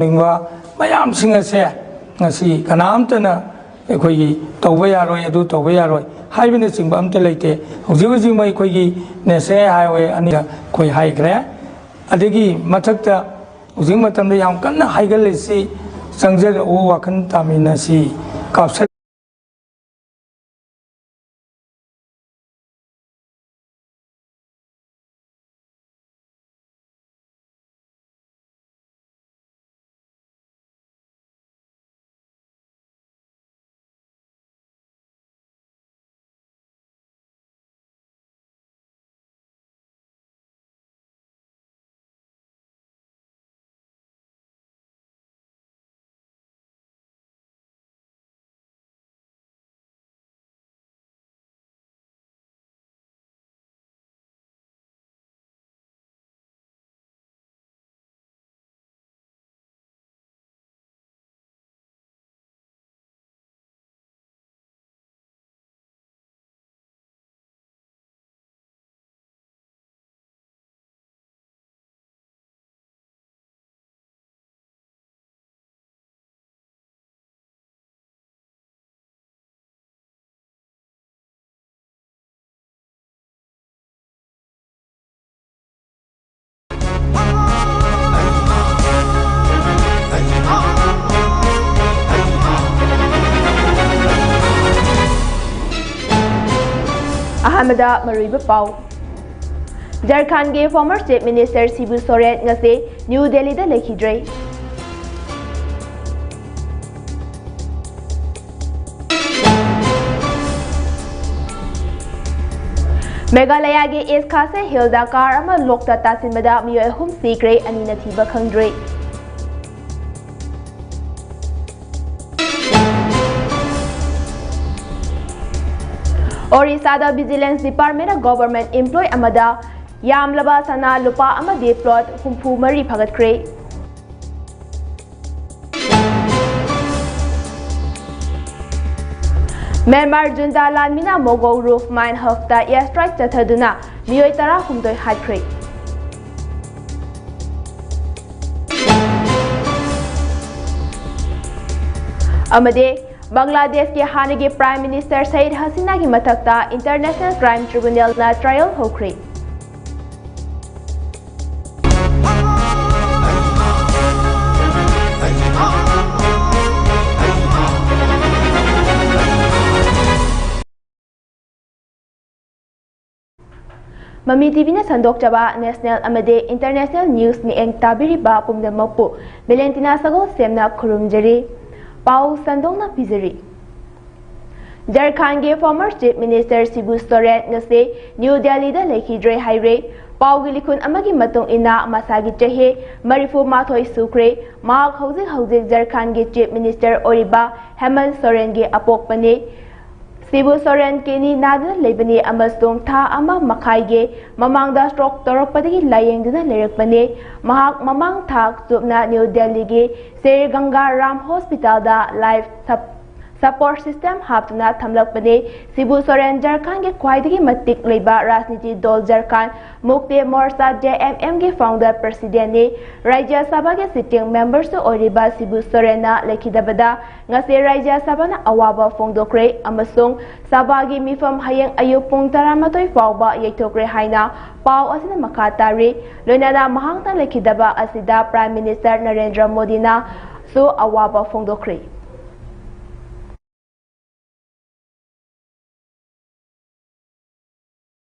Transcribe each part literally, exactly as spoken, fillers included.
ꯅꯤꯡꯕ ꯃꯌꯥꯝꯁꯤꯡ ꯑꯁꯦ ꯉꯁꯤ ꯀꯅꯥꯝꯇꯅ ꯑꯩꯈꯣꯏꯒꯤ ꯇꯧꯕ ꯌꯥꯔꯣꯏ, ꯑꯗꯨ ꯇꯧꯕ ꯌꯥꯔꯣꯏ ꯍꯥꯏꯕꯅꯆꯤꯡꯕ ꯑꯝꯇ ꯂꯩꯇꯦ꯫ ꯍꯧꯖꯤꯛ ꯍꯧꯖꯤꯛꯃꯛ ꯑꯩꯈꯣꯏꯒꯤ ꯅꯦꯁꯅꯦꯜ ꯍꯥꯏꯋꯦ ꯑꯅꯤꯗ ꯑꯩꯈꯣꯏ ꯍꯥꯏꯈ꯭ꯔꯦ꯫ ꯑꯗꯒꯤ ꯃꯊꯛꯇ ꯍꯧꯖꯤꯛ ꯃꯇꯝꯗ ꯌꯥꯝ ꯀꯟꯅ ꯍꯥꯏꯒꯠꯂꯤꯁꯤ, "ꯆꯪꯖꯔꯛꯎ, ꯋꯥꯈꯜ ꯇꯥꯃꯤꯟꯅꯁꯤ, ꯀꯥꯞꯁꯠ" ꯑꯍꯥꯟꯕꯗ ꯃꯔꯨꯑꯣꯏꯕ ꯄꯥꯎ꯫ ꯖꯔꯈꯥꯟꯒꯤ former Chief Minister ꯁꯤꯕꯨ ꯁꯣꯔꯦꯟ ꯉꯁꯤ ꯅ꯭ꯌꯨ ꯗꯦꯜꯂꯤꯗ ꯂꯩꯈꯤꯗ꯭ꯔꯦ꯫ ꯃꯦꯘꯥꯂꯌꯥꯒꯤ ꯏꯁ ꯈꯥꯁꯤ ꯍꯤꯜꯗ ꯀꯥꯔ ꯑꯃ ꯂꯣꯛꯇ ꯇꯥꯁꯤꯟꯕꯗ ꯃꯤꯑꯣꯏ ꯑꯍꯨꯝ ꯁꯤꯈ꯭ꯔꯦ, ꯑꯅꯤꯅ ꯊꯤꯕ ꯈꯪꯗ꯭ꯔꯤ꯫ ꯑꯣꯔꯤꯁꯥꯗ Vigilance Departmentꯅ government employee ꯑꯃꯗ ꯌꯥꯝꯂꯕ ꯁꯅꯥ ꯂꯨꯄꯥ ꯑꯃꯗꯤ plot ꯍꯨꯝꯐꯨ ꯃꯔꯤ ꯐꯥꯒꯠꯈ꯭ꯔꯦ꯫ ꯃ꯭ꯌꯥꯟꯃꯥꯔ junta ꯂꯥꯟꯃꯤꯅ ꯃꯣꯒꯣ roof mine hubꯇ air strike ꯆꯠꯊꯗꯨꯅ ꯃꯤꯑꯣꯏ ꯇꯔꯥꯍꯨꯝꯗꯣꯏ ꯍꯥꯠꯈ꯭ꯔꯦ꯫ ꯑꯃꯗꯤ ꯕꯪꯒ꯭ꯂꯥꯗꯦꯁꯀꯤ ꯍꯥꯟꯅꯒꯤ Prime Minister ꯁꯌꯤꯗ ꯍꯁꯤꯅꯥꯒꯤ ꯃꯊꯛꯇ International Crime Tribunalꯅ trial ꯍꯧꯈ꯭ꯔꯦ꯫ ꯃꯃꯤ ꯇꯤꯚꯤꯅ ꯁꯟꯗꯣꯛꯆꯕ national ꯑꯃꯗꯤ international news ꯃꯤꯠꯌꯦꯡ ꯇꯥꯕꯤꯔꯤꯕ ꯄꯨꯝꯅꯃꯛꯄꯨ ꯚꯦꯂꯦꯟꯇꯤꯅꯥ ꯁꯒꯣꯜꯁꯦꯝꯅ ꯈꯨꯔꯨꯝꯖꯔꯤ꯫ ꯄꯥꯎ ꯁꯟꯗꯣꯛꯅ ꯄꯤꯖꯔꯤ꯫ ꯖꯔꯈꯥꯟꯒꯤ former Chief Minister ꯁꯤꯕꯨ ꯁꯣꯔꯦꯟ ꯉꯁꯤ ꯅ꯭ꯌꯨ ꯗꯦꯜꯂꯤꯗ ꯂꯩꯈꯤꯗ꯭ꯔꯦ ꯍꯥꯏꯔꯦ꯫ ꯄꯥꯎꯒꯤ ꯂꯤꯈꯨꯟ ꯑꯃꯒꯤ ꯃꯇꯨꯡ ꯏꯟꯅ, ꯃꯁꯥꯒꯤ ꯆꯍꯤ ꯃꯔꯤꯐꯨ ꯃꯥꯊꯣꯏ ꯁꯨꯈ꯭ꯔꯦ꯫ ꯃꯍꯥꯛ ꯍꯧꯖꯤꯛ ꯍꯧꯖꯤꯛ ꯖꯔꯈꯥꯟꯒꯤ Chief Minister ꯑꯣꯏꯔꯤꯕ ꯍꯦꯃꯟ ꯁꯣꯔꯦꯟꯒꯤ ꯑꯄꯣꯛꯄꯅꯤ꯫ ꯁꯤꯕꯨ ꯁꯣꯔꯦꯟ ꯀꯤꯗꯅꯤ ꯅꯥꯗꯨꯅ ꯂꯩꯕꯅꯤ ꯑꯃꯁꯨꯡ ꯊꯥ ꯑꯃ ꯃꯈꯥꯏꯒꯤ ꯃꯃꯥꯡꯗ stroke ꯇꯧꯔꯛꯄꯗꯒꯤ ꯂꯥꯌꯦꯡꯗꯨꯅ ꯂꯩꯔꯛꯄꯅꯤ꯫ ꯃꯍꯥꯛ ꯃꯃꯥꯡ ꯊꯥ ꯆꯨꯞꯅ ꯅ꯭ꯌꯨ ꯗꯦꯜꯂꯤꯒꯤ ꯁꯦꯔ ꯒꯪꯒꯥ ꯔꯥꯝ ꯍꯣꯁꯄꯤꯇꯥꯜꯗ life sup-, support system ꯍꯥꯞꯇꯨꯅ ꯊꯝꯂꯛꯄꯅꯤ꯫ ꯁꯤꯕꯨ ꯁꯣꯔꯦꯟ ꯖꯔꯈꯥꯟꯒꯤ ꯈ꯭ꯋꯥꯏꯗꯒꯤ ꯃꯇꯤꯛ ꯂꯩꯕ ꯔꯥꯖꯅꯤꯇꯤ ꯗꯜ ꯖꯔꯈꯥꯟ ꯃꯨꯛꯇꯤ ꯃꯣꯔꯆꯥ, J M M ꯒꯤ founder presidentꯅꯤ꯫ ꯔꯥꯖ꯭ꯌ ꯁꯚꯥꯒꯤ sitting memberꯁꯨ ꯑꯣꯏꯔꯤꯕ ꯁꯤꯕꯨ ꯁꯣꯔꯦꯟꯅ ꯂꯩꯈꯤꯗꯕꯗ ꯉꯁꯤ ꯔꯥꯖ꯭ꯌ ꯁꯚꯥꯅ ꯑꯋꯥꯕ ꯐꯣꯡꯗꯣꯛꯈ꯭ꯔꯦ ꯑꯃꯁꯨꯡ ꯁꯚꯥꯒꯤ ꯃꯤꯐꯝ ꯍꯌꯦꯡ ꯑꯌꯨꯛ ꯄꯨꯡ ꯇꯔꯥꯃꯥꯊꯣꯏ ꯐꯥꯎꯕ ꯌꯩꯊꯣꯛꯈ꯭ꯔꯦ ꯍꯥꯏꯅ ꯄꯥꯎ ꯑꯁꯤꯅ ꯃꯈꯥ ꯇꯥꯔꯤ꯫ ꯂꯣꯏꯅꯅ ꯃꯍꯥꯛꯅ ꯂꯩꯈꯤꯗꯕ ꯑꯁꯤꯗ Prime Minister ꯅꯔꯦꯟꯗ꯭ꯔ ꯃꯣꯗꯤꯅꯁꯨ ꯑꯋꯥꯕ ꯐꯣꯡꯗꯣꯛꯈ꯭ꯔꯦ꯫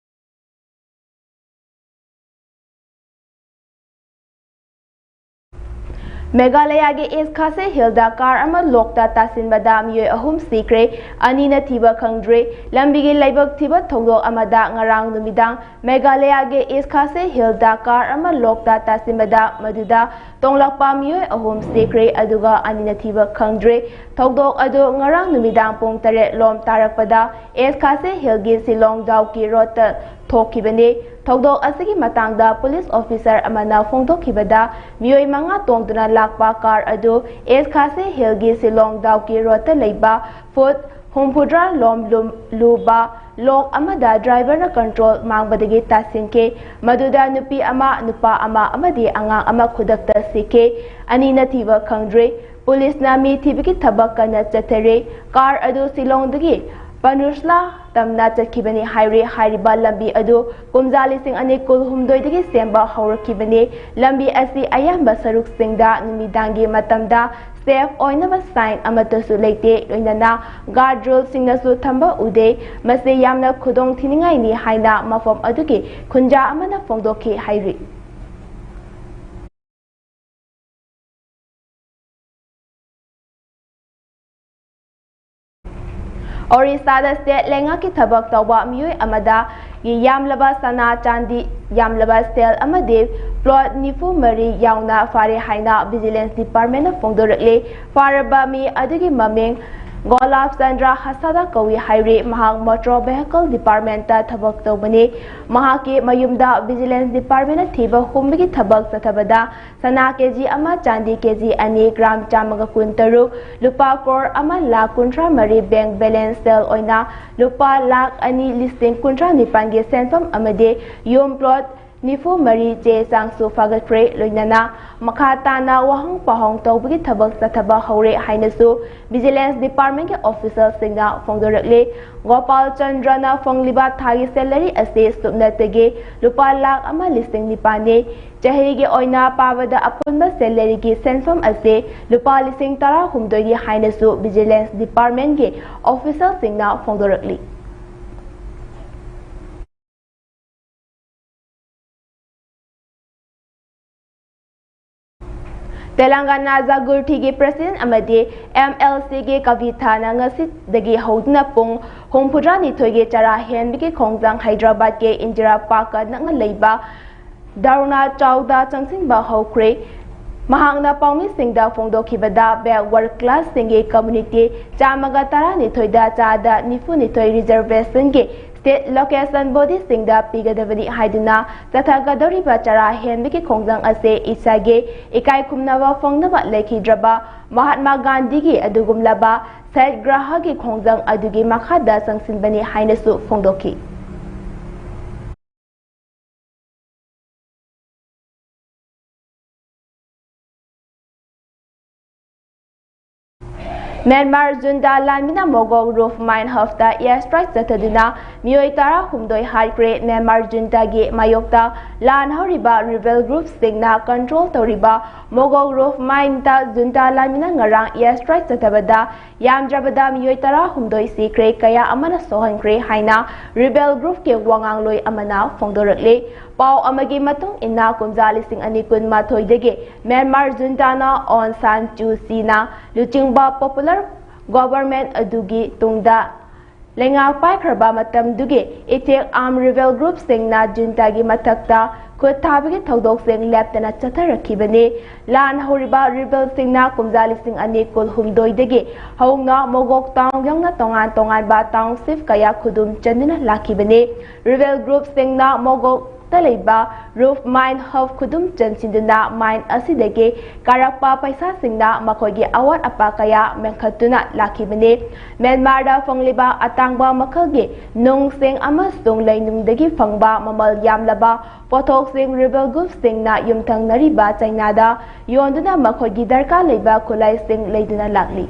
ꯃꯦꯘꯥꯂꯌꯥꯒꯤ East Khasi Hillꯗ car ꯑꯃ lockꯇ ꯇꯥꯁꯤꯟꯕꯗ ꯃꯤꯑꯣꯏ ꯑꯍꯨꯝ ꯁꯤꯈ꯭ꯔꯦ, ꯑꯅꯤꯅ ꯊꯤꯕ ꯈꯪꯗ꯭ꯔꯦ꯫ ꯂꯝꯕꯤꯒꯤ ꯂꯥꯏꯕꯛ ꯊꯤꯕ ꯊꯧꯗꯣꯛ ꯑꯃꯗ ꯉꯔꯥꯡ ꯅꯨꯃꯤꯗꯥꯡ ꯃꯦꯘꯥꯂꯌꯥꯒꯤ East Khasi Hillꯗ car ꯑꯃ lockꯇ ꯇꯥꯁꯤꯟꯕꯗ ꯃꯗꯨꯗ ꯇꯣꯡꯂꯛꯄ ꯃꯤꯑꯣꯏ ꯑꯍꯨꯝ ꯁꯤꯈ꯭ꯔꯦ, ꯑꯗꯨꯒ ꯑꯅꯤꯅ ꯊꯤꯕ ꯈꯪꯗ꯭ꯔꯦ꯫ ꯊꯧꯗꯣꯛ ꯑꯗꯨ ꯉꯔꯥꯡ ꯅꯨꯃꯤꯗꯥꯡ ꯄꯨꯡ ꯇꯔꯦꯠ ꯂꯣꯝ ꯇꯥꯔꯛꯄꯗ East Khasi Hillꯒꯤ Shillong Dawki Roadꯇ ꯊꯣꯛꯈꯤꯕꯅꯤ꯫ ꯊꯧꯗꯣꯛ ꯑꯁꯤꯒꯤ ꯃꯇꯥꯡꯗ police officer ꯑꯃꯅ ꯐꯣꯡꯗꯣꯛꯈꯤꯕꯗ, ꯃꯤꯑꯣꯏ ꯃꯉꯥ ꯇꯣꯡꯗꯨꯅ ꯂꯥꯛꯄ car ꯑꯗꯨ East Khasi Hillꯒꯤ Shillong Dawki Roadꯇ ꯂꯩꯕ foot ꯍꯨꯝꯐꯨꯇꯔꯥ ꯂꯣꯝ ꯂꯨꯝ-, ꯂꯨꯕ lock ꯑꯃꯗ driverꯅ control ꯃꯥꯡꯕꯗꯒꯤ ꯇꯥꯁꯤꯟꯈꯤ꯫ ꯃꯗꯨꯗ ꯅꯨꯄꯤ ꯑꯃ, ꯅꯨꯄꯥ ꯑꯃ ꯑꯃꯗꯤ ꯑꯉꯥꯡ ꯑꯃ ꯈꯨꯗꯛꯇ ꯁꯤꯈꯤ꯫ ꯑꯅꯤꯅ ꯊꯤꯕ ꯈꯪꯗ꯭ꯔꯤ꯫ ꯄꯨꯂꯤꯁꯅ ꯃꯤ ꯊꯤꯕꯒꯤ ꯊꯕꯛ ꯀꯟꯅ ꯆꯠꯊꯔꯤ꯫ ꯀꯥꯔ ꯑꯗꯨ ꯁꯤꯂꯣꯡꯗꯒꯤ ꯄꯅꯨꯁꯂꯥ ꯇꯝꯅ ꯆꯠꯈꯤꯕꯅꯤ ꯍꯥꯏꯔꯤ꯫ ꯍꯥꯏꯔꯤꯕ ꯂꯝꯕꯤ ꯑꯗꯨ ꯀꯨꯝꯖꯥ ꯂꯤꯁꯤꯡ ꯑꯅꯤ ꯀꯨꯟꯍꯨꯝꯗꯣꯏꯗꯒꯤ ꯁꯦꯝꯕ ꯍꯧꯔꯛꯈꯤꯕꯅꯤ꯫ ꯂꯝꯕꯤ ꯑꯁꯤ ꯑꯌꯥꯝꯕ ꯁꯔꯨꯛꯁꯤꯡꯗ ꯅꯨꯃꯤꯗꯥꯡꯒꯤ ꯃꯇꯝꯗ ꯁꯦꯐ ꯑꯣꯏꯅꯕ ꯁꯥꯏꯟ ꯑꯃꯠꯇꯁꯨ ꯂꯩꯇꯦ, ꯂꯣꯏꯅꯅ ꯒꯥꯔꯗ ꯔꯦꯜꯁꯤꯡꯅꯁꯨ ꯊꯝꯕ ꯎꯗꯦ꯫ ꯃꯁꯤ ꯌꯥꯝꯅ ꯈꯨꯗꯣꯡ ꯊꯤꯅꯤꯡꯉꯥꯏꯅꯤ ꯍꯥꯏꯅ ꯃꯐꯝ ꯑꯗꯨꯒꯤ ꯈꯨꯟꯖꯥ ꯑꯃꯅ ꯐꯣꯡꯗꯣꯛꯈꯤ ꯍꯥꯏꯔꯤ꯫ ꯑꯣꯔꯤꯁꯥꯗ ꯁ꯭ꯇꯦꯠ ꯂꯩꯉꯥꯛꯀꯤ ꯊꯕꯛ ꯇꯧꯕ ꯃꯤꯑꯣꯏ ꯑꯃꯗ ꯌꯥꯝꯂꯕ ꯁꯅꯥ ꯆꯥꯟꯗꯤ ꯌꯥꯝꯂꯕ ꯁꯦꯜ ꯑꯃꯗꯤ ꯄ꯭ꯂꯣꯠ ꯅꯤꯐꯨ ꯃꯔꯤ ꯌꯥꯎꯅ ꯐꯥꯔꯦ ꯍꯥꯏꯅ ꯚꯤꯖꯤꯂꯦꯟꯁ ꯗꯤꯄꯥꯔꯠꯃꯦꯟꯅ ꯐꯣꯡꯗꯣꯔꯛꯂꯤ꯫ ꯐꯥꯔꯕ ꯃꯤ ꯑꯗꯨꯒꯤ ꯃꯃꯤꯡ ꯒꯣꯂꯥꯞ ꯆꯟꯗ꯭ꯔ ꯍꯁꯥꯗꯥ ꯀꯧꯏ ꯍꯥꯏꯔꯤ꯫ ꯃꯍꯥꯛ ꯃꯣꯇꯣꯔ ꯚꯦꯍꯤꯀꯜ ꯗꯤꯄꯥꯔꯠꯃꯦꯟꯇ ꯊꯕꯛ ꯇꯧꯕꯅꯤ꯫ ꯃꯍꯥꯛꯀꯤ ꯃꯌꯨꯝꯗ ꯚꯤꯖꯤꯂꯦꯟꯁ ꯗꯤꯄꯥꯔꯠꯃꯦꯟꯅ ꯊꯤꯕ ꯍꯨꯝꯕꯒꯤ ꯊꯕꯛ ꯆꯠꯊꯕꯗ ꯁꯅꯥ ꯀꯦꯖꯤ ꯑꯃ, ꯆꯥꯟꯗꯤ ꯀꯦꯖꯤ ꯑꯅꯤ, ꯒ꯭ꯔꯥꯝ ꯆꯥꯝꯃꯒ ꯀꯨꯟꯇꯔꯨꯛ, ꯂꯨꯄꯥ ꯀ꯭ꯔꯣꯔ ꯑꯃ ꯂꯥꯈ ꯀꯨꯟꯊ꯭ꯔꯥ ꯃꯔꯤ ꯕꯦꯡꯛ ꯕꯦꯂꯦꯟꯁ ꯁꯦꯜ ꯑꯣꯏꯅ ꯂꯨꯄꯥ ꯂꯥꯈ ꯑꯅꯤ ꯂꯤꯁꯤꯡ ꯀꯨꯟꯊ꯭ꯔꯥ ꯅꯤꯄꯥꯟꯒꯤ ꯁꯦꯟꯐꯝ ꯑꯃꯗꯤ ꯌꯨꯝ ꯄ꯭ꯂꯣꯠ ꯅꯤꯐꯨ ꯃꯔꯤ ꯆꯦ ꯆꯥꯡꯁꯨ ꯐꯥꯒꯠꯈ꯭ꯔꯦ꯫ ꯂꯣꯏꯅꯅ ꯃꯈꯥ ꯇꯥꯅ ꯋꯥꯍꯪ ꯄꯥꯎꯍꯪ ꯇꯧꯕꯒꯤ ꯊꯕꯛ ꯆꯠꯊꯕ ꯍꯧꯔꯦ ꯍꯥꯏꯅꯁꯨ ꯚꯤꯖꯤꯂꯦꯟꯁ ꯗꯤꯄꯥꯔꯠꯃꯦꯟꯒꯤ ꯑꯣꯐꯤꯁꯤꯌꯦꯜꯁꯤꯡꯅ ꯐꯣꯡꯗꯣꯔꯛꯂꯤ꯫ ꯒꯣꯄꯥꯜ ꯆꯟꯗ꯭ꯔꯅ ꯐꯪꯂꯤꯕ ꯊꯥꯒꯤ ꯁꯦꯂꯔꯤ ꯑꯁꯤ ꯁꯨꯞꯅꯇꯒꯤ ꯂꯨꯄꯥ ꯂꯥꯈ ꯑꯃ ꯂꯤꯁꯤꯡ ꯅꯤꯄꯥꯟꯅꯤ꯫ ꯆꯍꯤꯒꯤ ꯑꯣꯏꯅ ꯄꯥꯕꯗ ꯑꯄꯨꯟꯕ ꯁꯦꯂꯔꯤꯒꯤ ꯁꯦꯟꯐꯝ ꯑꯁꯤ ꯂꯨꯄꯥ ꯂꯤꯁꯤꯡ ꯇꯔꯥꯍꯨꯝꯗꯣꯏꯅꯤ ꯍꯥꯏꯅꯁꯨ ꯚꯤꯖꯤꯂꯦꯟꯁ ꯗꯤꯄꯥꯔꯠꯃꯦꯟꯒꯤ ꯑꯣꯐꯤꯁꯤꯌꯦꯜꯁꯤꯡꯅ ꯐꯣꯡꯗꯣꯔꯛꯂꯤ꯫ ꯇꯦꯂꯪꯒꯥꯅꯥ ꯖꯥꯒꯨꯔꯊꯤꯒꯤ ꯄ꯭ꯔꯦꯁꯤꯗꯦꯟꯠ ꯑꯃꯗꯤ ꯑꯦꯝ ꯑꯦꯜ ꯁꯤꯒꯤ ꯀꯕꯤꯊꯥꯅ ꯉꯁꯤꯗꯒꯤ ꯍꯧꯗꯨꯅ ꯄꯨꯡ ꯍꯨꯝꯐꯨꯇꯔꯥꯅꯤꯊꯣꯏꯒꯤ ꯆꯔꯥ ꯍꯦꯟꯕꯒꯤ ꯈꯣꯡꯖꯪ ꯍꯩꯗ꯭ꯔꯕꯥꯗꯀꯤ ꯏꯟꯗꯤꯔꯥ ꯄꯥꯔꯛꯀ ꯅꯛꯅ ꯂꯩꯕ ꯙꯔꯅꯥ ꯆꯧꯗ ꯆꯪꯁꯤꯟꯕ ꯍꯧꯈ꯭ꯔꯦ꯫ ꯃꯍꯥꯛꯅ ꯄꯥꯎꯃꯤꯁꯤꯡꯗ ꯐꯣꯡꯗꯣꯛꯈꯤꯕꯗ backward classꯁꯤꯡꯒꯤ community ꯆꯥꯝꯃꯒ ꯇꯔꯥꯅꯤꯊꯣꯏꯗ ꯆꯥꯗ ꯅꯤꯐꯨꯅꯤꯊꯣꯏ reservationꯒꯤ state location bodyꯁꯤꯡꯗ ꯄꯤꯒꯗꯕꯅꯤ ꯍꯥꯏꯗꯨꯅ ꯆꯠꯊꯒꯗꯧꯔꯤꯕ ꯆꯔꯥ ꯍꯦꯟꯕꯒꯤ ꯈꯣꯡꯖꯪ ꯑꯁꯤ ꯏꯁꯥꯒꯤ ꯏꯀꯥꯏ ꯈꯨꯝꯅꯕ ꯐꯪꯅꯕ ꯂꯩꯈꯤꯗ꯭ꯔꯕ ꯃꯍꯥꯠꯃꯥ ꯒꯥꯟꯙꯤꯒꯤ ꯑꯗꯨꯒꯨꯝꯂꯕ ꯁꯠꯌꯒ꯭ꯔꯍꯒꯤ ꯈꯣꯡꯖꯪ ꯑꯗꯨꯒꯤ ꯃꯈꯥꯗ ꯆꯪꯁꯤꯟꯕꯅꯤ ꯍꯥꯏꯅꯁꯨ ꯐꯣꯡꯗꯣꯛꯈꯤ꯫ ꯃ꯭ꯌꯥꯟꯃꯥꯔ ꯖꯨꯟꯇꯥ ꯂꯥꯟꯃꯤꯅ ꯃꯣꯒꯣꯛ ꯔꯨꯐ ꯃꯥꯏꯟ ꯍꯕꯇ ꯑꯦꯌꯔ ꯁ꯭ꯇ꯭ꯔꯥꯏꯛ ꯆꯠꯊꯗꯨꯅ ꯃꯤꯑꯣꯏ ꯇꯔꯥꯍꯨꯝꯗꯣꯏ ꯍꯥꯠꯈ꯭ꯔꯦ꯫ ꯃ꯭ꯌꯥꯟꯃꯥꯔ ꯖꯨꯟꯇꯥꯒꯤ ꯃꯥꯌꯣꯛꯇ ꯂꯥꯟ ꯍꯧꯔꯤꯕ ꯔꯤꯕꯦꯜ ꯒ꯭ꯔꯨꯞꯁꯤꯡꯅ ꯀꯟꯇ꯭ꯔꯣꯜ ꯇꯧꯔꯤꯕ ꯃꯣꯒꯣꯛ ꯔꯨꯐ ꯃꯥꯏꯟꯗ ꯖꯨꯟꯇꯥ ꯂꯥꯟꯃꯤꯅ ꯉꯔꯥꯡ ꯑꯦꯌꯔ ꯁ꯭ꯇ꯭ꯔꯥꯏꯛ ꯆꯠꯊꯕꯗ ꯌꯥꯝꯗ꯭ꯔꯕꯗ ꯃꯤꯑꯣꯏ ꯇꯔꯥꯍꯨꯝꯗꯣꯏ ꯁꯤꯈ꯭ꯔꯦ, ꯀꯌꯥ ꯑꯃꯅ ꯁꯣꯛꯍꯟꯈ꯭ꯔꯦ ꯍꯥꯏꯅ ꯔꯤꯕꯦꯜ ꯒ꯭ꯔꯨꯞꯀꯤ ꯋꯥꯉꯥꯡꯂꯣꯏ ꯑꯃꯅ ꯐꯣꯡꯗꯣꯔꯛꯂꯤ꯫ ꯄꯥꯎ ꯑꯃꯒꯤ ꯃꯇꯨꯡ ꯏꯟꯅ, ꯀꯨꯝꯖꯥ ꯂꯤꯁꯤꯡ ꯑꯅꯤ ꯀꯨꯟꯃꯥꯊꯣꯏꯗꯒꯤ ꯃ꯭ꯌꯥꯟꯃꯥꯔ ꯖꯨꯟꯇꯥꯅ ꯑꯣꯟ ꯁꯥꯟ ꯆꯨ ꯆꯤꯅ ꯂꯨꯆꯤꯡꯕ ꯄꯣꯄꯨꯂꯔ ꯒꯣꯚꯔꯟꯃꯦꯟꯠ ꯑꯗꯨꯒꯤ ꯇꯨꯡꯗ ꯂꯩꯉꯥꯛ ꯄꯥꯏꯈ꯭ꯔꯕ ꯃꯇꯝꯗꯨꯒꯤ ꯏꯊꯤꯛ ꯑꯥꯔꯝ ꯔꯤꯕꯦꯜ ꯒ꯭ꯔꯨꯞꯁꯤꯡꯅ ꯖꯨꯟꯇꯥꯒꯤ ꯃꯊꯛꯇ ꯈꯨꯠ ꯊꯥꯕꯒꯤ ꯊꯧꯗꯣꯛꯁꯤꯡ ꯂꯦꯞꯇꯅ ꯆꯠꯊꯔꯛꯈꯤꯕꯅꯤ꯫ ꯂꯥꯟ ꯍꯧꯔꯤꯕ ꯔꯤꯕꯦꯜꯁꯤꯡꯅ ꯀꯨꯝꯖꯥ ꯂꯤꯁꯤꯡ ꯑꯅꯤ ꯀꯨꯟꯍꯨꯝꯗꯣꯏꯗꯒꯤ ꯍꯧꯅ ꯃꯣꯒꯣꯛ ꯇꯥꯎꯟ ꯌꯧꯅ ꯇꯣꯉꯥꯟ ꯇꯣꯉꯥꯟꯕ ꯇꯥꯎꯟꯁꯤꯞ ꯀꯌꯥ ꯈꯨꯗꯨꯝ ꯆꯟꯗꯨꯅ ꯂꯥꯛꯈꯤꯕꯅꯤ꯫ ꯔꯤꯕꯦꯜ ꯒ꯭ꯔꯨꯞꯁꯤꯡꯅ ꯃꯣꯒꯣꯛꯇ ꯂꯩꯕ ꯔꯨꯐ ꯃꯥꯏꯟ ꯍꯕ ꯈꯨꯗꯨꯝ ꯆꯟꯁꯤꯟꯗꯨꯅ ꯃꯥꯏꯟ ꯑꯁꯤꯗꯒꯤ ꯀꯥꯔꯛꯄ ꯄꯩꯁꯥꯁꯤꯡꯅ ꯃꯈꯣꯏꯒꯤ ꯑꯋꯥꯠ ꯑꯄꯥ ꯀꯌꯥ ꯃꯦꯟꯈꯠꯇꯨꯅ ꯂꯥꯛꯈꯤꯕꯅꯤ꯫ ꯃ꯭ꯌꯥꯟꯃꯥꯔꯗ ꯐꯪꯂꯤꯕ ꯑꯇꯥꯡꯕ ꯃꯈꯜꯒꯤ ꯅꯨꯡꯁꯤꯡ ꯑꯃꯁꯨꯡ ꯂꯩꯅꯨꯡꯗꯒꯤ ꯐꯪꯕ ꯃꯃꯜ ꯌꯥꯝꯂꯕ ꯄꯣꯠꯊꯣꯛꯁꯤꯡ ꯔꯤꯕꯦꯜ ꯒ꯭ꯔꯨꯞꯁꯤꯡꯅ ꯌꯨꯝꯊꯪꯅꯔꯤꯕ ꯆꯥꯏꯅꯥꯗ ꯌꯣꯟꯗꯨꯅ ꯃꯈꯣꯏꯒꯤ ꯗꯔꯀꯥꯔ ꯂꯩꯕ ꯈꯨꯠꯂꯥꯏꯁꯤꯡ ꯂꯩꯗꯨꯅ ꯂꯥꯛꯂꯤ꯫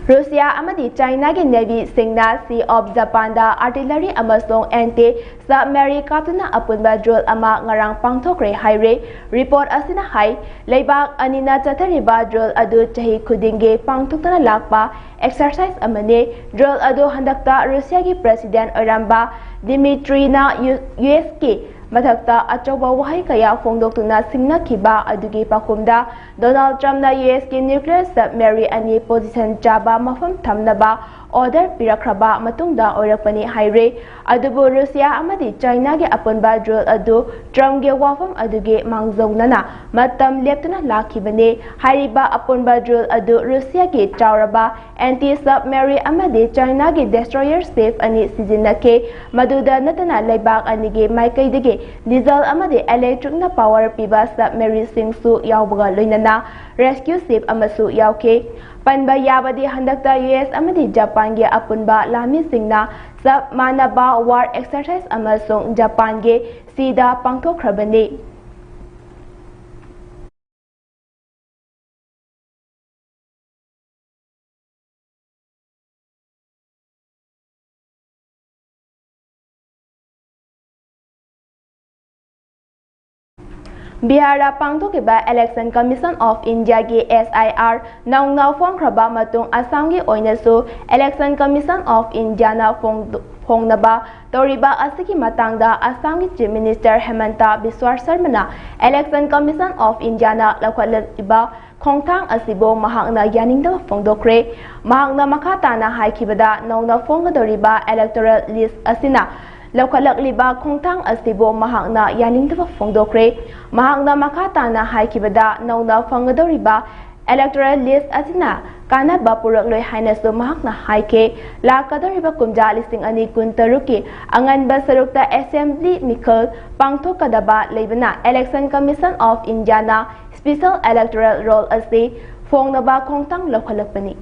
ꯔꯨꯁꯤꯌꯥ ꯑꯃꯗꯤ ꯆꯥꯏꯅꯥꯒꯤ ꯅꯦꯚꯤꯁꯤꯡꯅ ꯁꯤ ꯑꯣꯐ ꯖꯄꯥꯟꯗ ꯑꯥꯔꯇꯤꯂꯔꯤ ꯑꯃꯁꯨꯡ ꯑꯦꯟꯇꯤ ꯁꯕꯃꯦꯔꯤ ꯀꯥꯞꯇꯨꯅ ꯑꯄꯨꯟꯕ ꯗ꯭ꯔꯤꯜ ꯑꯃ ꯉꯔꯥꯡ ꯄꯥꯡꯊꯣꯛꯈ꯭ꯔꯦ ꯍꯥꯏꯔꯦ꯫ ꯔꯤꯄꯣꯔꯠ ꯑꯁꯤꯅ ꯍꯥꯏ, ꯂꯩꯕꯥꯛ ꯑꯅꯤꯅ ꯆꯠꯊꯔꯤꯕ ꯗ꯭ꯔꯤꯜ ꯑꯗꯨ ꯆꯍꯤ ꯈꯨꯗꯤꯡꯒꯤ ꯄꯥꯡꯊꯣꯛꯇꯨꯅ ꯂꯥꯛꯄ ꯑꯦꯛꯁꯔꯁꯥꯏꯖ ꯑꯃꯅꯤ꯫ ꯗ꯭ꯔꯤꯜ ꯑꯗꯨ ꯍꯟꯗꯛꯇ ꯔꯨꯁꯤꯌꯥꯒꯤ ꯄ꯭ꯔꯦꯁꯤꯗꯦꯟꯠ ꯑꯣꯏꯔꯝꯕ ꯗꯤꯃꯤꯇ꯭ꯔꯤꯅ ꯌꯨ-, ꯌꯨ ꯑꯦꯁꯀꯤ ꯃꯊꯛꯇ ꯑꯆꯧꯕ ꯋꯥꯍꯩ ꯀꯌꯥ ꯐꯣꯡꯗꯣꯛꯇꯨꯅ ꯁꯤꯡꯅꯈꯤꯕ ꯑꯗꯨꯒꯤ ꯄꯥꯎꯈꯨꯝꯗ ꯗꯣꯅꯥꯜꯗ ꯇ꯭ꯔꯝꯞꯅ ꯌꯨ ꯑꯦꯁꯀꯤ ꯅ꯭ꯌꯨꯀ꯭ꯂꯤꯌꯔ ꯁꯕꯃꯦꯔꯤ ꯑꯅꯤ ꯄꯣꯖꯤꯁꯟ ꯆꯥꯕ ꯃꯐꯝ ꯊꯝꯅꯕ ꯑꯣꯔꯗꯔ ꯄꯤꯔꯛꯈ꯭ꯔꯕ ꯃꯇꯨꯡꯗ ꯑꯣꯏꯔꯛꯄꯅꯤ ꯍꯥꯏꯔꯦ꯫ ꯑꯗꯨꯕꯨ ꯔꯨꯁꯤꯌꯥ ꯑꯃꯗꯤ ꯆꯥꯏꯅꯥꯒꯤ ꯑꯄꯨꯟꯕ ꯗ꯭ꯔꯤꯜ ꯑꯗꯨ ꯇ꯭ꯔꯝꯞꯀꯤ ꯋꯥꯐꯝ ꯑꯗꯨꯒꯤ ꯃꯥꯡꯖꯧꯅꯅ ꯃꯇꯝ ꯂꯦꯞꯇꯅ ꯂꯥꯛꯈꯤꯕꯅꯤ꯫ ꯍꯥꯏꯔꯤꯕ ꯑꯄꯨꯟꯕ ꯗ꯭ꯔꯤꯜ ꯑꯗꯨ ꯔꯨꯁꯤꯌꯥꯒꯤ ꯆꯥꯎꯔꯕ ꯑꯦꯟꯇꯤ ꯁꯕꯃꯦꯔꯤ ꯑꯃꯗꯤ ꯆꯥꯏꯅꯥꯒꯤ ꯗꯦꯁꯇ꯭ꯔꯣꯌꯔ ꯁꯤꯞ ꯑꯅꯤ ꯁꯤꯖꯤꯟꯅꯈꯤ꯫ ꯃꯗꯨꯗ ꯅꯠꯇꯅ ꯂꯩꯕꯥꯛ ꯑꯅꯤꯒꯤ ꯃꯥꯏꯀꯩꯗꯒꯤ ꯗꯤꯖꯜ ꯑꯃꯗꯤ ꯏꯂꯦꯛꯇ꯭ꯔꯤꯛꯅ ꯄꯥꯋꯔ ꯄꯤꯕ ꯁꯕꯃꯦꯔꯤꯁꯤꯡꯁꯨ ꯌꯥꯎꯕꯒ ꯂꯣꯏꯅꯅ ꯔꯦꯁꯀ꯭ꯌꯨ ꯁꯤꯞ ꯑꯃꯁꯨ ꯌꯥꯎꯈꯤ꯫ ꯄꯟꯕ ꯌꯥꯕꯗꯤ ꯍꯟꯗꯛꯇ ꯌꯨ ꯑꯦꯁ ꯑꯃꯗꯤ ꯖꯄꯥꯟꯒꯤ ꯑꯄꯨꯟꯕ ꯂꯥꯟꯃꯤꯁꯤꯡꯅ ꯆꯞ ꯃꯥꯟꯅꯕ war exercise ꯑꯃꯁꯨꯡ ꯖꯄꯥꯟꯒꯤ ꯁꯤꯗ ꯄꯥꯡꯊꯣꯛꯈ꯭ꯔꯕꯅꯤ꯫ ꯕꯤꯍꯥꯔꯗ ꯄꯥꯡꯊꯣꯛꯈꯤꯕ Election Commission of Indiaꯒꯤ S I R ꯅꯧꯅ ꯐꯣꯡꯈ꯭ꯔꯕ ꯃꯇꯨꯡ ꯑꯁꯥꯝꯒꯤ ꯑꯣꯏꯅꯁꯨ Election Commission of Indiaꯅ ꯐꯣꯡꯗꯣ-, ꯐꯣꯡꯅꯕ ꯇꯧꯔꯤꯕ ꯑꯁꯤꯒꯤ ꯃꯇꯥꯡꯗ ꯑꯁꯥꯝꯒꯤ Chief Minister ꯍꯦꯃꯟꯇ ꯕꯤꯁ꯭ꯋꯥ ꯁꯔꯃꯅ Election Commission of Indiaꯅ ꯂꯧꯈꯠꯂꯛꯂꯤꯕ ꯈꯣꯡꯊꯥꯡ ꯑꯁꯤꯕꯨ ꯃꯍꯥꯛꯅ ꯌꯥꯅꯤꯡꯗꯕ ꯐꯣꯡꯗꯣꯛꯈ꯭ꯔꯦ꯫ ꯃꯍꯥꯛꯅ ꯃꯈꯥ ꯇꯥꯅ ꯍꯥꯏꯈꯤꯕꯗ, ꯅꯧꯅ ꯐꯣꯡꯒꯗꯧꯔꯤꯕ electoral list ꯑꯁꯤꯅ ꯂꯧꯈꯠꯂꯛꯂꯤꯕ ꯈꯣꯡꯊꯥꯡ ꯑꯁꯤꯕꯨ ꯃꯍꯥꯛꯅ ꯌꯥꯅꯤꯡꯗꯕ ꯐꯣꯡꯗꯣꯛꯈ꯭ꯔꯦ꯫ ꯃꯍꯥꯛꯅ ꯃꯈꯥ ꯇꯥꯅ ꯍꯥꯏꯈꯤꯕꯗ, ꯅꯧꯅ ꯐꯪꯒꯗꯧꯔꯤꯕ electoral list ꯑꯁꯤꯅ ꯀꯥꯟꯅꯕ ꯄꯨꯔꯛꯂꯣꯏ ꯍꯥꯏꯅꯁꯨ ꯃꯍꯥꯛꯅ ꯍꯥꯏꯈꯤ꯫ ꯂꯥꯛꯀꯗꯧꯔꯤꯕ ꯀꯨꯝꯖꯥ ꯂꯤꯁꯤꯡ ꯑꯅꯤ ꯀꯨꯟꯇꯔꯨꯛꯀꯤ ꯑꯉꯟꯕ ꯁꯔꯨꯛꯇ assembly ꯃꯤꯈꯜ ꯄꯥꯡꯊꯣꯛꯀꯗꯕ ꯂꯩꯕꯅ, Election Commission of Indiaꯅ special electoral roll ꯑꯁꯤ ꯐꯣꯡꯅꯕ ꯈꯣꯡꯊꯥꯡ ꯂꯧꯈꯠꯂꯛꯄꯅꯤ꯫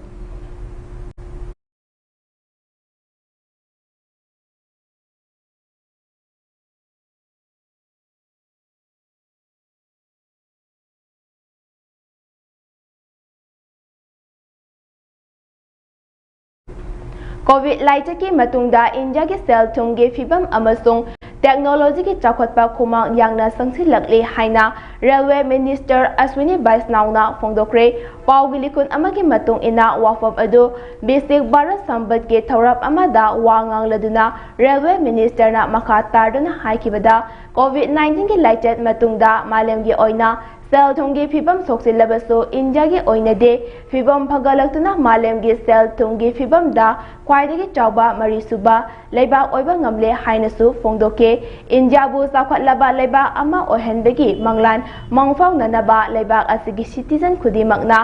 COVID ꯂꯥꯏꯆꯠꯀꯤ ꯃꯇꯨꯡꯗ ꯏꯟꯗꯤꯌꯥꯒꯤ ꯁꯦꯜ ꯊꯨꯝꯒꯤ ꯐꯤꯕꯝ ꯑꯃꯁꯨꯡ technologyꯒꯤ ꯆꯥꯎꯈꯠꯄ ꯈꯨꯃꯥꯡ ꯌꯥꯡꯅ ꯆꯪꯁꯤꯜꯂꯛꯂꯤ ꯍꯥꯏꯅ Railway Minister ꯑꯁ꯭ꯋꯤꯅꯤ ꯕꯩꯁꯅꯥꯎꯅ ꯐꯣꯡꯗꯣꯛꯈ꯭ꯔꯦ꯫ ꯄꯥꯎꯒꯤ ꯂꯤꯈꯨꯟ ꯑꯃꯒꯤ ꯃꯇꯨꯡ ꯏꯟꯅ, ꯋꯥꯐꯝ ꯑꯗꯨ ꯕꯤꯁꯤꯛ ꯚꯥꯔꯠ ꯁꯝꯕꯠꯀꯤ ꯊꯧꯔꯝ ꯑꯃꯗ ꯋꯥ ꯉꯥꯡꯂꯗꯨꯅ Railway Ministerꯅ ꯃꯈꯥ ꯇꯥꯔꯗꯨꯅ ꯍꯥꯏꯈꯤꯕꯗ, COVID nineteenꯒꯤ ꯂꯥꯏꯆꯠ ꯃꯇꯨꯡꯗ ꯃꯥꯂꯦꯝꯒꯤ ꯑꯣꯏꯅ ꯁꯦꯜ ꯊꯨꯝꯒꯤ ꯐꯤꯕꯝ ꯁꯣꯛꯆꯤꯜꯂꯕꯁꯨ, ꯏꯟꯗꯤꯌꯥꯒꯤ ꯑꯣꯏꯅꯗꯤ ꯐꯤꯕꯝ ꯐꯒꯠꯂꯛꯇꯨꯅ ꯃꯥꯂꯦꯝꯒꯤ ꯁꯦꯜ ꯊꯨꯝꯒꯤ ꯐꯤꯕꯝꯗ ꯈ꯭ꯋꯥꯏꯗꯒꯤ ꯆꯥꯎꯕ ꯃꯔꯤꯁꯨꯕ ꯂꯩꯕꯥꯛ ꯑꯣꯏꯕ ꯉꯝꯂꯦ ꯍꯥꯏꯅꯁꯨ ꯐꯣꯡꯗꯣꯛꯈꯤ꯫ ꯏꯟꯗꯤꯌꯥꯕꯨ ꯆꯥꯎꯈꯠꯂꯕ ꯂꯩꯕꯥꯛ ꯑꯃ ꯑꯣꯏꯍꯟꯕꯒꯤ ꯃꯪꯂꯥꯟ ꯃꯪꯐꯥꯎꯅꯅꯕ ꯂꯩꯕꯥꯛ ꯑꯁꯤꯒꯤ citizen ꯈꯨꯗꯤꯡꯃꯛꯅ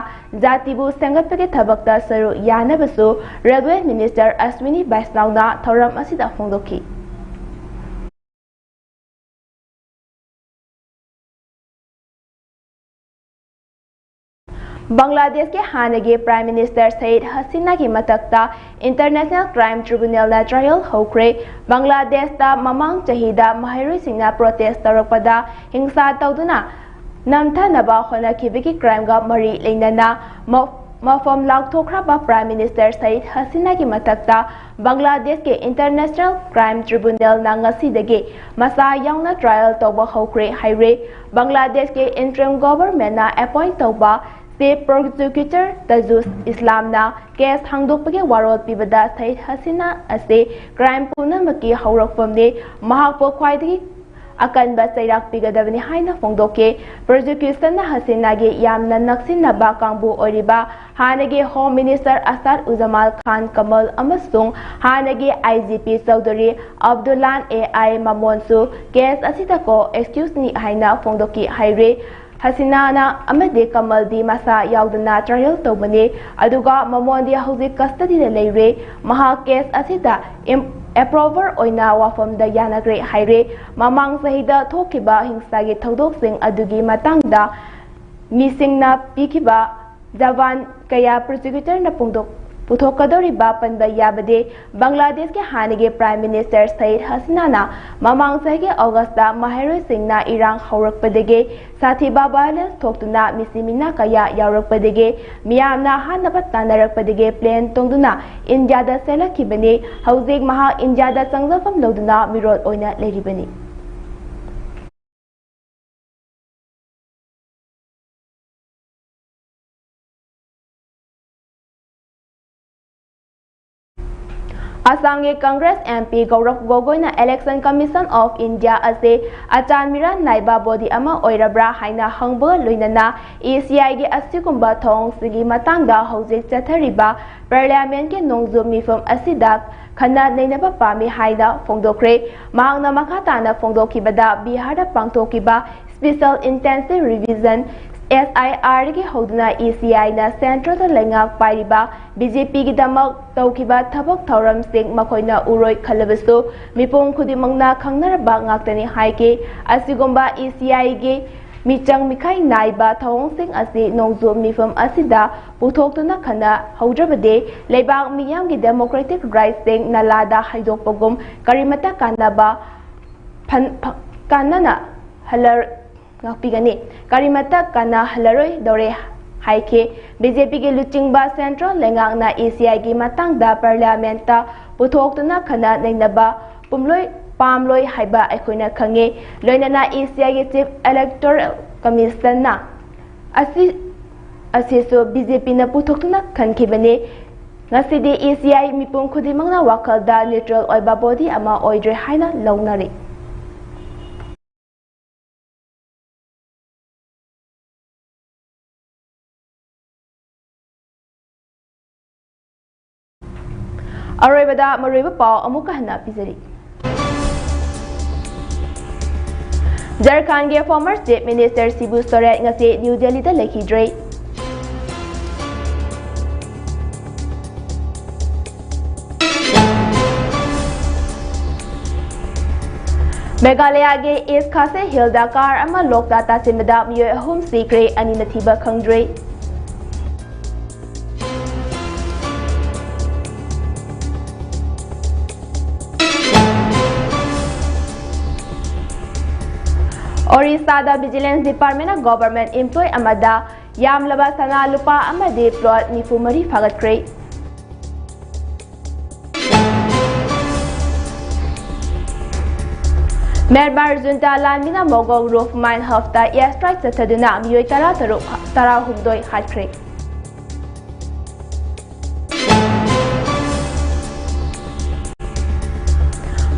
ꯖꯥꯇꯤꯕꯨ ꯁꯦꯝꯒꯠꯄꯒꯤ ꯊꯕꯛꯇ ꯁꯔꯨꯛ ꯌꯥꯅꯕꯁꯨ Railway Minister ꯑꯁ꯭ꯋꯤꯅꯤ ꯕꯩꯁꯅꯥꯎꯅ ꯊꯧꯔꯝ ꯑꯁꯤꯗ ꯐꯣꯡꯗꯣꯛꯈꯤ꯫ ꯕꯪꯒ꯭ꯂꯥꯗꯦꯁꯀꯤ ꯍꯥꯟꯅꯒꯤ Prime Minister ꯁꯌꯤꯗ ꯍꯁꯤꯅꯥꯒꯤ ꯃꯊꯛꯇ International Crime Tribunalꯅ trial ꯍꯧꯈ꯭ꯔꯦ꯫ ꯕꯪꯒ꯭ꯂꯥꯗꯦꯁꯇ ꯃꯃꯥꯡ ꯆꯍꯤꯗ ꯃꯍꯩꯔꯣꯏꯁꯤꯡꯅ protest ꯇꯧꯔꯛꯄꯗ ꯍꯤꯡꯁꯥ ꯇꯧꯗꯨꯅ ꯅꯝꯊꯅꯕ ꯍꯣꯠꯅꯈꯤꯕꯒꯤ crimeꯒ ꯃꯔꯤ ꯂꯩꯅꯅ ꯃ-, ꯃꯐꯝ ꯂꯥꯎꯊꯣꯛꯈ꯭ꯔꯕ Prime Minister ꯁꯌꯤꯗ ꯍꯁꯤꯅꯥꯒꯤ ꯃꯊꯛꯇ ꯕꯪꯒ꯭ꯂꯥꯗꯦꯁꯀꯤ International Crime Tribunalꯅ ꯉꯁꯤꯗꯒꯤ ꯃꯁꯥ ꯌꯥꯎꯅ trial ꯇꯧꯕ ꯍꯧꯈ꯭ꯔꯦ ꯍꯥꯏꯔꯦ꯫ ꯕꯪꯒ꯭ꯂꯥꯗꯦꯁꯀꯤ interim governmentꯅ appoint ꯇꯧꯕ Chief Prosecutor ꯇꯖꯨꯁ ꯏꯁꯂꯥꯝꯅ case ꯍꯥꯡꯗꯣꯛꯄꯒꯤ ꯋꯥꯔꯣꯜ ꯄꯤꯕꯗ ꯁꯌꯤꯗ ꯍꯁꯤꯅꯥ ꯑꯁꯤ crime ꯄꯨꯝꯅꯃꯛꯀꯤ ꯍꯧꯔꯛꯐꯝꯅꯤ, ꯃꯍꯥꯛꯄꯨ ꯈ꯭ꯋꯥꯏꯗꯒꯤ ꯑꯀꯟꯕ ꯆꯩꯔꯥꯛ ꯄꯤꯒꯗꯕꯅꯤ ꯍꯥꯏꯅ ꯐꯣꯡꯗꯣꯛꯈꯤ꯫ Prosecutionꯅ ꯍꯁꯤꯅꯥꯒꯤ ꯌꯥꯝꯅ ꯅꯛꯁꯤꯟꯅꯕ ꯀꯥꯡꯕꯨ ꯑꯣꯏꯔꯤꯕ ꯍꯥꯟꯅꯒꯤ Home Minister ꯑꯁꯥꯗ ꯎꯖꯃꯥꯜ ꯈꯥꯟ ꯀꯃꯜ ꯑꯃꯁꯨꯡ ꯍꯥꯟꯅꯒꯤ IGP Chaudhuri ꯑꯕꯗꯨꯜꯂꯥꯟ A I ꯃꯃꯣꯟꯁꯨ case ꯑꯁꯤꯗ co-accusedꯅꯤ ꯍꯥꯏꯅ ꯐꯣꯡꯗꯣꯛꯈꯤ ꯍꯥꯏꯔꯤ꯫ ꯍꯁꯤꯅꯥꯅ ꯑꯃꯗꯤ ꯀꯃꯜꯗꯤ ꯃꯁꯥ ꯌꯥꯎꯗꯅ trial ꯇꯧꯕꯅꯤ, ꯑꯗꯨꯒ ꯃꯃꯣꯟꯗꯤ ꯍꯧꯖꯤꯛ custodyꯗ ꯂꯩꯔꯦ꯫ ꯃꯍꯥꯛ case ꯑꯁꯤꯗ im-, approver ꯑꯣꯏꯅ ꯋꯥꯐꯝꯗ ꯌꯥꯅꯈ꯭ꯔꯦ ꯍꯥꯏꯔꯦ꯫ ꯃꯃꯥꯡ ꯆꯍꯤꯗ ꯊꯣꯛꯈꯤꯕ ꯍꯤꯡꯁꯥꯒꯤ ꯊꯧꯗꯣꯛꯁꯤꯡ ꯑꯗꯨꯒꯤ ꯃꯇꯥꯡꯗ ꯃꯤꯁꯤꯡꯅ ꯄꯤꯈꯤꯕ ꯖꯕꯥꯟ ꯀꯌꯥ prosecutorꯅ ꯐꯣꯡꯗꯣꯛ-, ꯄꯨꯊꯣꯛꯀꯗꯧꯔꯤꯕ ꯄꯟꯕ ꯌꯥꯕꯗꯤ, ꯕꯪꯒ꯭ꯂꯥꯗꯦꯁꯀꯤ ꯍꯥꯟꯅꯒꯤ Prime Minister ꯁꯌꯤꯗ ꯍꯁꯤꯅꯥꯅ ꯃꯃꯥꯡ ꯆꯍꯤꯒꯤ Augustꯇ ꯃꯍꯩꯔꯣꯏꯁꯤꯡꯅ ꯏꯔꯥꯡ ꯍꯧꯔꯛꯄꯗꯒꯤ ꯁꯥꯊꯤꯕ violence ꯊꯣꯛꯇꯨꯅ ꯃꯤꯁꯤ ꯃꯤꯅꯥ ꯀꯌꯥ ꯌꯥꯎꯔꯛꯄꯗꯒꯤ ꯃꯤꯌꯥꯝꯅ ꯍꯥꯠꯅꯕ ꯇꯥꯟꯅꯔꯛꯄꯗꯒꯤ plane ꯇꯣꯡꯗꯨꯅ ꯏꯟꯗꯤꯌꯥꯗ ꯆꯦꯜꯂꯛꯈꯤꯕꯅꯤ꯫ ꯍꯧꯖꯤꯛ ꯃꯍꯥꯛ ꯏꯟꯗꯤꯌꯥꯗ ꯆꯪꯖꯐꯝ ꯂꯧꯗꯨꯅ ꯃꯤꯔꯣꯠ ꯑꯣꯏꯅ ꯂꯩꯔꯤꯕꯅꯤ꯫ ꯑꯁꯥꯝꯒꯤ Congress MP ꯒꯧꯔꯕ ꯒꯣꯒꯣꯏꯅ Election Commission of India ꯑꯁꯤ ꯑꯆꯥꯟ ꯃꯤꯔꯥꯟ ꯅꯥꯏꯕ body ꯑꯃ ꯑꯣꯏꯔꯕ꯭ꯔꯥ ꯍꯥꯏꯅ ꯍꯪꯕꯒ ꯂꯣꯏꯅꯅ ECIꯒꯤ ꯑꯁꯤꯒꯨꯝꯕ ꯊꯧꯑꯣꯡꯁꯤꯡꯒꯤ ꯃꯇꯥꯡꯗ ꯍꯧꯖꯤꯛ ꯆꯠꯊꯔꯤꯕ Parliamentꯀꯤ ꯅꯣꯡꯖꯨ ꯃꯤꯐꯝ ꯑꯁꯤꯗ ꯈꯟꯅ ꯅꯩꯅꯕ ꯄꯥꯝꯃꯤ ꯍꯥꯏꯅ ꯐꯣꯡꯗꯣꯛꯈ꯭ꯔꯦ꯫ ꯃꯍꯥꯛꯅ ꯃꯈꯥ ꯇꯥꯅ ꯐꯣꯡꯗꯣꯛꯈꯤꯕꯗ, ꯕꯤꯍꯥꯔꯗ ꯄꯥꯡꯊꯣꯛꯈꯤꯕ Special Intensive Revision, SIRꯗꯒꯤ ꯍꯧꯗꯨꯅ ECIꯅ centreꯗ ꯂꯩꯉꯥꯛ ꯄꯥꯏꯔꯤꯕ BJPꯒꯤꯗꯃꯛ ꯇꯧꯈꯤꯕ ꯊꯕꯛ ꯊꯧꯔꯝꯁꯤꯡ ꯃꯈꯣꯏꯅ ꯎꯔꯣꯏ ꯈꯜꯂꯕꯁꯨ, ꯃꯤꯄꯨꯝ ꯈꯨꯗꯤꯡꯃꯛꯅ ꯈꯪꯅꯔꯕ ꯉꯥꯛꯇꯅꯤ ꯍꯥꯏꯈꯤ꯫ ꯑꯁꯤꯒꯨꯝꯕ ECIꯒꯤ ꯃꯤꯆꯪ ꯃꯤꯈꯥꯏ ꯅꯥꯏꯕ ꯊꯧꯑꯣꯡꯁꯤꯡ ꯑꯁꯤ ꯅꯣꯡꯖꯨ ꯃꯤꯐꯝ ꯑꯁꯤꯗ ꯄꯨꯊꯣꯛꯇꯨꯅ ꯈꯟꯅꯍꯧꯗ꯭ꯔꯕꯗꯤ ꯂꯩꯕꯥꯛ ꯃꯤꯌꯥꯝꯒꯤ democratic rightsꯁꯤꯡ ꯅꯂꯥꯗ ꯍꯩꯗꯣꯛꯄꯒꯨꯝ ꯀꯔꯤꯃꯠꯇ ꯀꯥꯟꯅꯕ ꯐꯟ-, ꯐ-, ꯀꯥꯟꯅꯅ ꯍꯜꯂꯔ-, ꯉꯥꯛꯄꯤꯒꯅꯤ꯫ ꯀꯔꯤꯃꯠꯇ ꯀꯥꯟꯅꯍꯜꯂꯔꯣꯏꯗꯧꯔꯦ ꯍꯥꯏꯈꯤ꯫ BJPꯒꯤ ꯂꯨꯆꯤꯡꯕ central ꯂꯩꯉꯥꯛꯅ ECIꯒꯤ ꯃꯇꯥꯡꯗ parliamentꯇ ꯄꯨꯊꯣꯛꯇꯨꯅ ꯈꯟꯅ ꯅꯩꯅꯕ ꯄꯨꯝꯂꯣꯏ ꯄꯥꯝꯂꯣꯏ ꯍꯥꯏꯕ ꯑꯩꯈꯣꯏꯅ ꯈꯪꯉꯤ꯫ ꯂꯣꯏꯅꯅ ECIꯒꯤ Chief Electoral Commissionꯅ ꯑꯁꯤ, ꯑꯁꯤꯁꯨ BJPꯅ ꯄꯨꯊꯣꯛꯇꯨꯅ ꯈꯟꯈꯤꯕꯅꯤ꯫ ꯉꯁꯤꯗꯤ ECI ꯃꯤꯄꯨꯝ ꯈꯨꯗꯤꯡꯃꯛꯅ ꯋꯥꯈꯜꯗ neutral ꯑꯣꯏꯕ body ꯑꯃ ꯑꯣꯏꯗ꯭ꯔꯦ ꯍꯥꯏꯅ ꯂꯧꯅꯔꯤ꯫ ꯑꯔꯣꯏꯕꯗ ꯃꯔꯨꯑꯣꯏꯕ ꯄꯥꯎ ꯑꯃꯨꯛꯀ ꯍꯟꯅ ꯄꯤꯖꯔꯤ꯫ ꯖꯔꯈꯟꯒꯤ former Chief Minister ꯁꯤꯕꯨ ꯁꯣꯔꯦꯟ ꯉꯁꯤ ꯅ꯭ꯌꯨ ꯗꯦꯜꯂꯤꯗ ꯂꯩꯈꯤꯗ꯭ꯔꯦ꯫ ꯃꯦꯘꯥꯂꯌꯥꯒꯤ East Khasi Hillꯗ car ꯑꯃ ꯂꯣꯛꯇ ꯇꯥꯁꯤꯟꯕꯗ ꯃꯤꯑꯣꯏ ꯑꯍꯨꯝ ꯁꯤꯈ꯭ꯔꯦ, ꯑꯅꯤꯅ ꯊꯤꯕ ꯈꯪꯗ꯭ꯔꯤ꯫ ꯑꯣꯔꯤꯁꯥꯗ Vigilance Departmentꯅ government employee ꯑꯃꯗ ꯌꯥꯝꯂꯕ ꯁꯅꯥ ꯂꯨꯄꯥ ꯑꯃꯗꯤ plot ꯅꯤꯐꯨ ꯃꯔꯤ ꯐꯥꯒꯠꯈ꯭ꯔꯦ꯫ ꯃ꯭ꯌꯥꯟꯃꯥꯔ junta ꯂꯥꯟꯃꯤꯅ ꯃꯣꯒꯣꯛ ꯔꯨꯐ mine hubꯇ air strike ꯆꯠꯊꯗꯨꯅ ꯃꯤꯑꯣꯏ ꯇꯔꯥꯇꯔꯨꯛ, ꯇꯔꯥꯍꯨꯝꯗꯣꯏ ꯍꯥꯠꯈ꯭ꯔꯦ꯫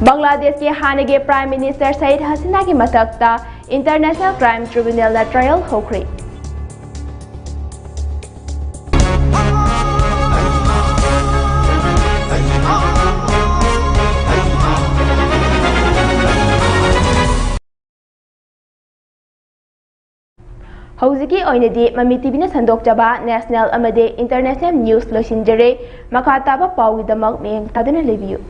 ꯕꯪꯒ꯭ꯂꯥꯗꯦꯁꯀꯤ ꯍꯥꯟꯅꯒꯤ Prime Minister ꯁꯌꯤꯗ ꯍꯁꯤꯅꯥꯒꯤ ꯃꯊꯛꯇ International Crime Tribunalꯅ trial ꯍꯧꯈ꯭ꯔꯦ꯫ ꯍꯧꯖꯤꯛꯀꯤ ꯑꯣꯏꯅꯗꯤ ꯃꯃꯤ TVꯅ ꯁꯟꯗꯣꯛꯆꯕ national ꯑꯃꯗꯤ international news ꯂꯣꯏꯁꯤꯟꯖꯔꯦ꯫ ꯃꯈꯥ ꯇꯥꯕ ꯄꯥꯎꯒꯤꯗꯃꯛ ꯃꯤꯠꯌꯦꯡ ꯇꯥꯗꯨꯅ ꯂꯩꯕꯤꯌꯨ꯫